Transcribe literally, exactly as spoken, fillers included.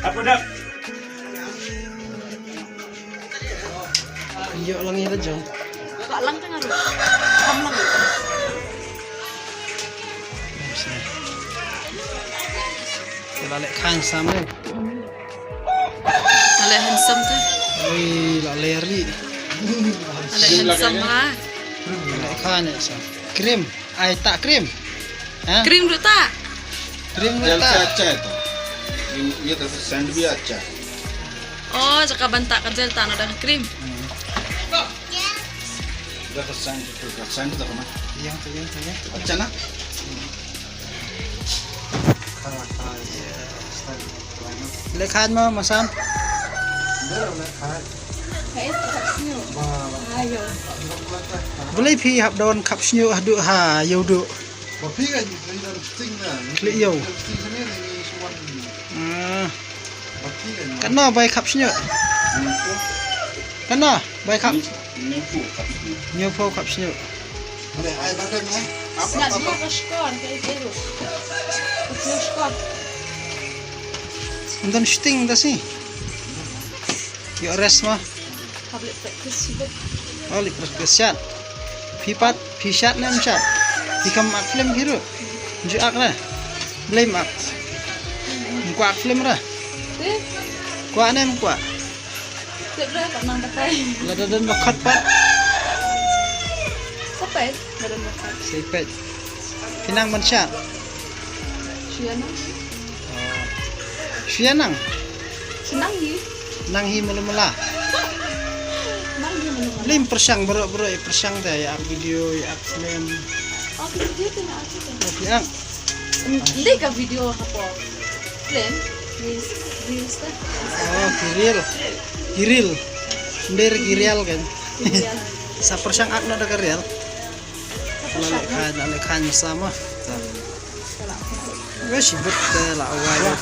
Apa dah? Ïoh lang ïa la jong. Ka lang tang aru. Kam lang. Ka la leh khan sam ne. Ka la leh handsome tu. Oi, la leh ri. Ka la leh handsome ha. Ka la leh khan ne sam. Krim. Ai, ta krim. Ha? Krim ruh ta. Krim ruh ta. Jal se अच्छा है तो। ये, ये तो सेंट भी अच्छा है। Oh, jaka ban ta ka jel ta na da krim. Hmm. Jaka सेंट तो, सेंट तो ना। Yang tu, yang tu, yang tu. अच्छा ना? Khara, khara, ये Saint. Leh khan ma, ma sam. Balei phi hap don khap shñiuh haduh ha ïew duh. Khlieh ïew. Ah. Katno bai khap shñiuh? Katno bai khap? Hynñiewphew khap shñiuh. Ym don shooting da shi. Ïoh rest ma. Oh, leh practice shad. Phi pat, phi shad ne em shad? Phi kam ak film phi ruh. Ju ak re. Balei em ak? Em kwah ak film re. Kwah ne em kwah? Lada don ba khot pat. Sa peit. Phi nang ban shad. Shu ïa nang. Shu ïa nang. Shu nang hi. Nang hi mala mala. Nang hi mala mala. Leh pyrshang baroh baroh, ïa pyrshang te ïa ak video, ïa ak film. Oh, ki video te na ak te. Oh, phi ak. Ndei ka video hapoh film. Reels, reels te. Oh, ki reel. Ki reel. Ndei ki reel kan. Ki reel. Sa pyrshang ak na da ka reel. Sa pyrshang. La leh khan, la leh khan sama. Sa. Wei shi bit te la wai.